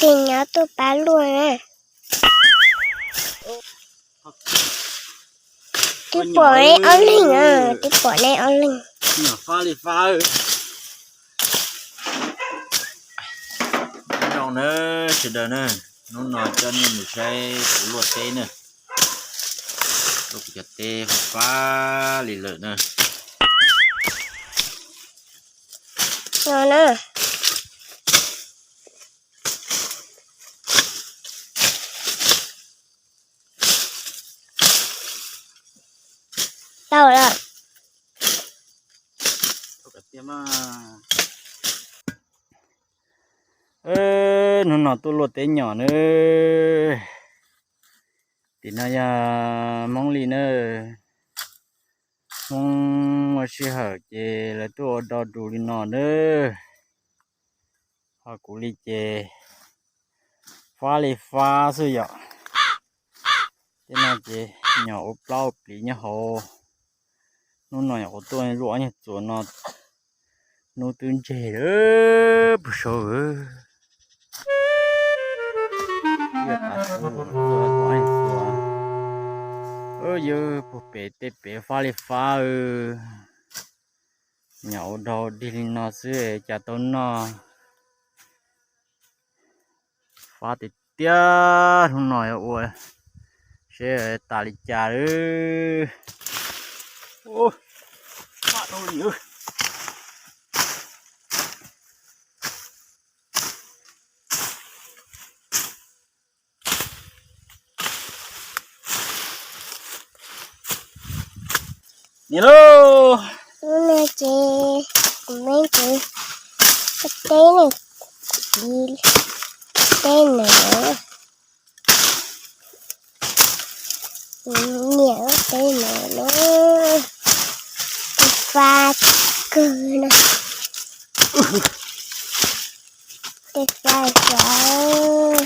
Ces nyob tuaj pab luaj na. Twb pom nej ob leeg na, twb pom nej ob leeg. Nyuam fab li fab. Nyob zoo na sawv daws na, hnub no coj nej mus saib kuv luaj teb na. Luaj kuv cov teb fab fab li lawm na. No na. Tau lawm. Hnub no tuaj luaj teb nyom na. Tim no yog Hmoob li na. Hmoob ua sij hawm ces lawv tuaj ua do dus li no na. Ho kuv li ces fab li fab xwb yom. Tej no ces nyom ua plaub ua plis nyob hauv. Hnub no nyuam qhuav tuaj luaj ob nyuag txuas no, hnub twb ntseg lawm puag saud. Yog puag pem tej pem fab li fab. Nyom ua dog dig li no xwb cas tau noj. Fab tiag tiag, hnub no yuav ua seb tas li cas lawm. Niam lauj, hnub no ces kuv me kuv teb ne, teb na, niam teb na, teb fab kawg na, teb fab fab.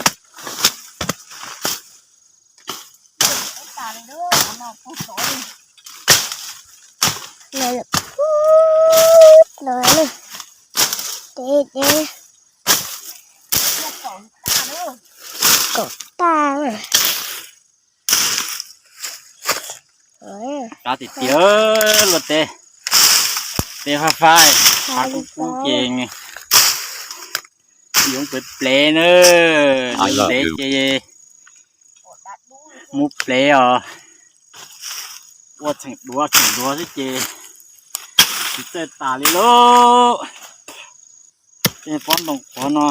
Los na, teb teb kaum tag na. Qab tiag tiag, luaj teb, teb fab fab, qab kub kub ces yoov plev plev na, ntev ces mus plev os. Ua txheem duav txheem duav xwb ces tsis txawj tas li lauj. Tej pob ntoo qhuav no,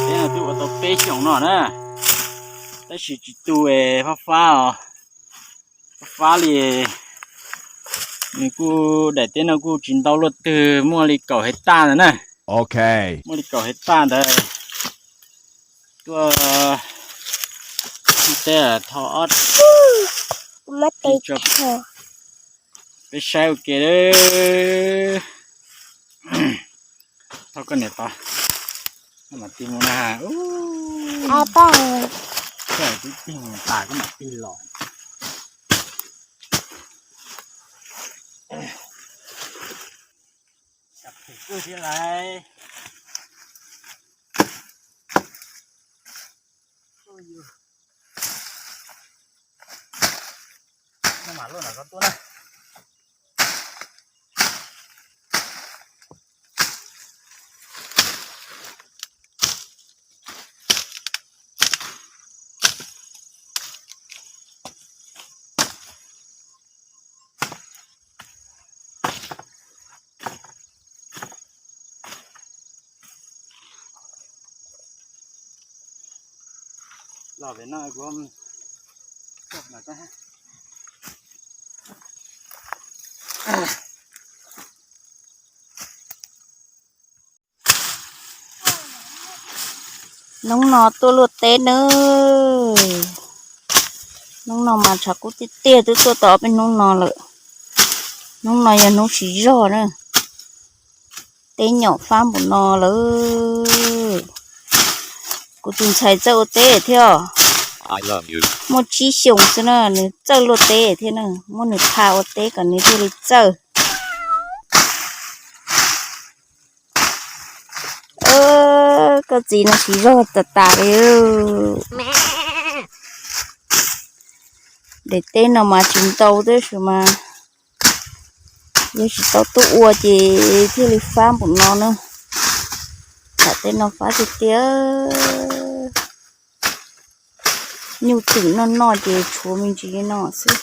teb no twb ua tau peb xyoos no na, tab sis tsis tu fab fab os, fab fab li. Nws kuj daim teb no kuj tsis ntau luaj twg, muaj li kaum hais taj ntawd na. Muaj li kaum hais taj ntawd. Tuaj teb thau ob, peb saib ua ke. Thov koj niam tos, koj mam tig mus na. Koj twb tig mus tas koj mam tig los. Thiab lais. Los pem no kuv. Hnub no tuaj luaj teb nawb. Hnub no mas tshav kub tiag tiag, twb tuaj tau ob peb hnub no lawm. Hnub no yog hnub siv zog na. Teb nyom fab npaum no lawm. Kuv tus ntxhais txawj ua teb thiab. Muaj tsib xyoos xwb na, nws txawj luaj teb thiab na. Muab nws tha ua teb kom nws thiaj li txawj. Koj txiv no siv zog tas tas li. Daim teb no mas tsis ntau tab sis mas yog tsis tau tuaj ua ces thiaj li fab npaum no na. Daim teb no fab tiag tiag. Nyuj twm noj noj ces tshuav me ntsis li no xwb.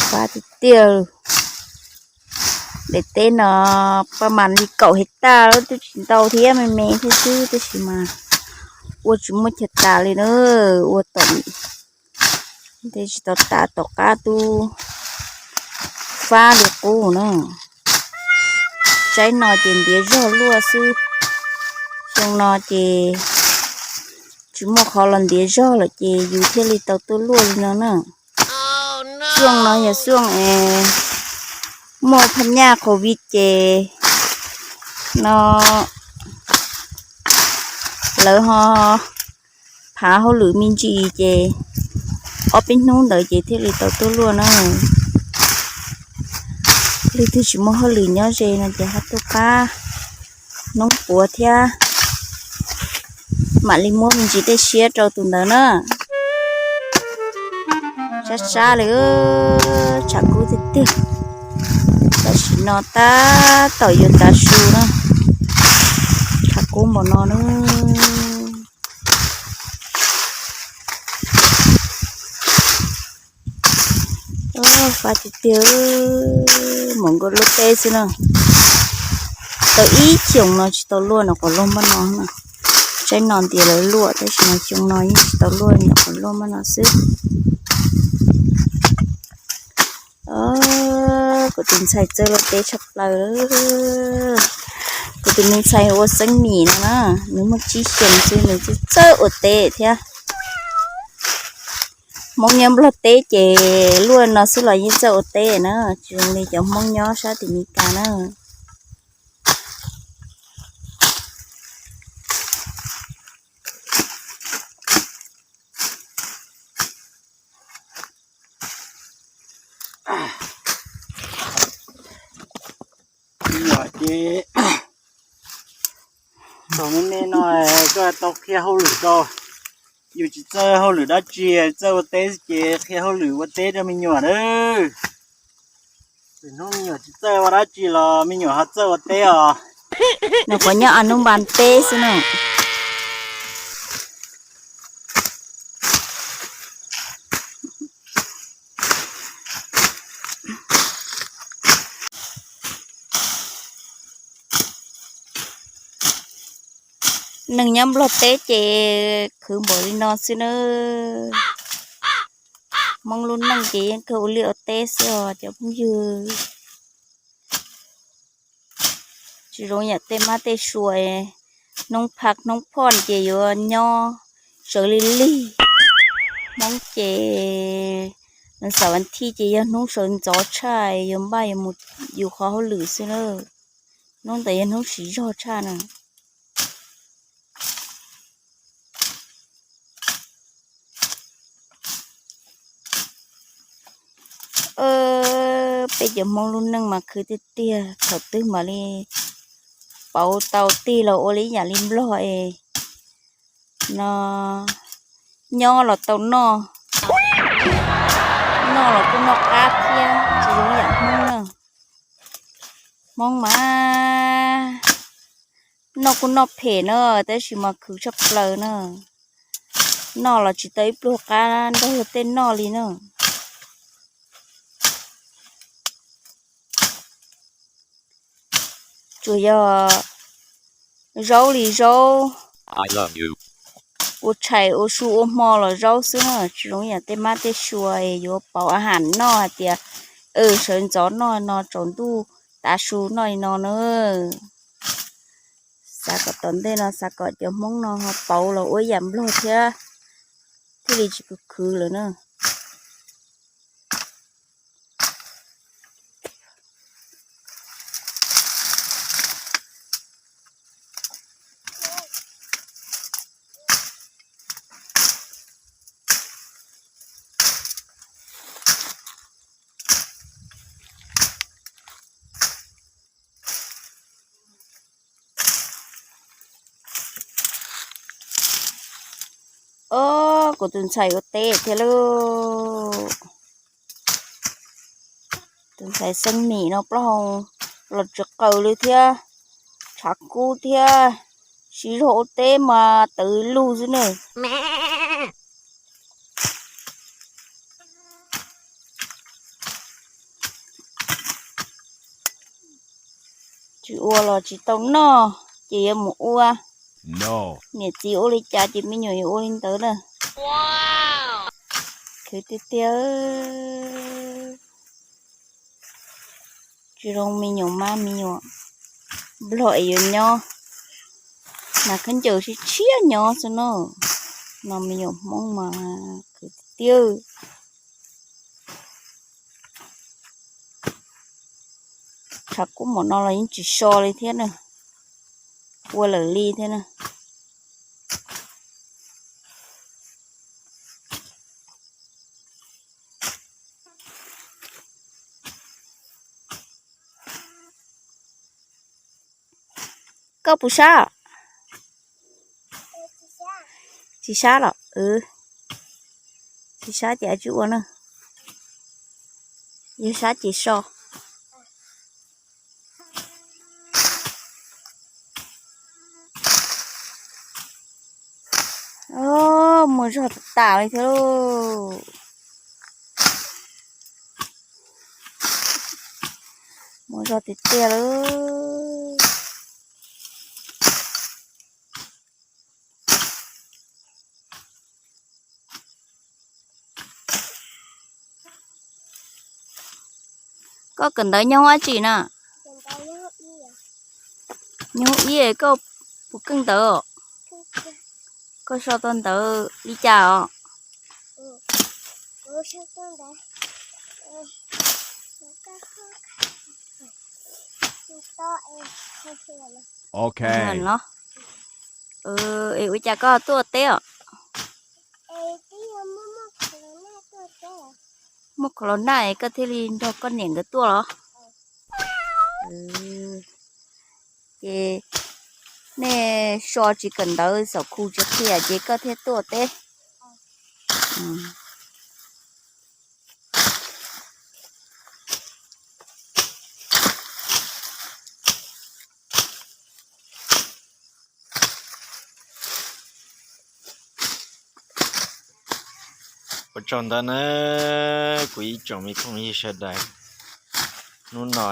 Fab tiag tiag. Daim teb no paj mas li kaum hais taj twb tsis ntau thiab, me me thiab xwb tab sis mas ua tsis muaj chaw tas li na. Ua tom ntej tsis tau tas, tom qab twb fab li qub na. Tsaib no ces ntiav zog luaj xwb. Xyoo no ces tsis muaj qhov los ntiav zog lawm ces yus thiaj li tau tuaj luaj li no na. Xyoo no yog xyoo es muaj phab nyaj covid ces no lawv ho phav hauj lwm me ntsis ces ob peb hnub ntawd ces thiaj li tau tuaj luaj na. Leej twg tsis muaj hauj lwm nyob ze no ces ho tuaj pab hnub puav thiab, mam li muab me ntsis tej siab rau tus ntawd na. Sab sab li, tshav kub tiag tiag. Tam sim no tab tom yuav tav su na, tshav kub npaum no na. Fab tiag tiag, mus nkauj luaj teb xwb na. Tau ib xyoos no tsis tau luaj no quas luaj mab no na. Tsaib no ntiav lawv luaj tab sis mas xyoo no yeej tsis tau luaj no quas luaj mab no xwb. Kuv tus ntxhais txawj luaj teb tshaj plaws. Kuv tus me ntxhais hu ua Xeeb Mim no na, nws muaj tsib xyoos xwb nws txawj txawj ua teb thiab. Hmoob nyob Nplog teb ces luaj no xwb los yeej txawj ua teb na, tsis zoo li cov Hmoob nyob sab tim Meskas na. Yog ces thaum me me no koj tau qhia hauj lwm rau, yus tsis txawj hauj lwm dab tsi, txawj ua teb ces qhia hauj lwm ua teb rau me nyuam nawb. Hnub me nyuam tsis txawj ua dab tsi los me nyuam ho txawj ua teb os. Nws puas nyob a nub npas teb xwb na. Neeg nyob Nplog teb ces khwv npaum li no xwb na. Hmoob lub neej ces yeej kawg ua liaj ua teb xwb os cov phooj ywg. Tsis zoo yam tej mab tej sua, hnub phaj hnub phoj ces yuav nyob sawv lig lig. Hmoob ces xaum vas thij ces yog hnub sawv ntxov tshaj, yuav npaj yuav mus yus qhov hauj lwm xwb na. Hnub ntawd yog hnub siv zog tshaj na. Peb cov Hmoob lub neej mas khwv tiag tiag, thaum twg mam li pauv tau tig los ua li yam li Nplog es no, nyob los tau noj, noj los kuj noj qab thiab, tsis zoo yam Hmoob na. Hmoob mas noj kuj noj phem na, tab sis mas khwv tshaj plaws na. Noj los tsis tau ib pluag qab nrog luag tej noj li na. Tsuas yog zaub li zaub, ua tshais ua su ua hmo los zaub xwb na, tsis zoo yam tej mab tej sua yuav pauv a has noj hais tias sawv ntxov noj no, tsaus ntuj tav su noj li no na. Xav kom tom ntej no xav kom cov Hmoob no ho pauv los ua ib yam Nplog thiab, thiaj li tsis khwv khwv lawm na. Ob, kuv tus ntxhais ua teb thiab lauj. Tus ntxhais xeeb mim no plaub hau los tsis qaws li thiab, tshav kub thiab, siv zog ua teb mas tawv lug xwb ne. Tsis ua los tsis tau noj, ces yuav mus ua. Niam txiv ua li cas ces me nyuam yuav ua li ntawd na. Khwv tiag tiag. Tsis zoo me nyuam mab me nyuam nplog es yuav nyob, nas khaub ncaws tshiab tshiab nyob xwb no. No me nyuam Hmoob mas khwv tiag tiag. Tshav kub npaum no los yeej tsis so li thiab na, ua lawm li thiab na. Koj puas sab? Tsis sab los? Tsis sab ces tsis ua na. Yog sab ces so. Muaj zog tas tas li thiab lauj. Muaj zog tiag tiag lauj. Koj kawm ntawv nyob hoob dab tsi na? Nyob hoob ib, koj puas keej ntawv? Koj so tau ntawv li cas os? Ok. Es ua cas koj tuaj teb os? Muaj corona es koj thiaj li nrog koj niam nkawd tuaj los? Ces nej so tsis kawm ntawv, xaum khu tsis qhia ces koj thiaj tuaj teb. Ua tsaug ntawd na, kuv ib tsoom me phooj ywg sawv daws, hnub no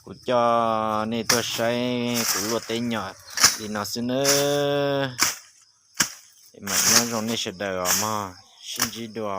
kuv coj nej tuaj saib kuv luaj teb nyom li no xwb nawb. Mam nyob zoo nej sawv daws os mog, sib ntsib dua.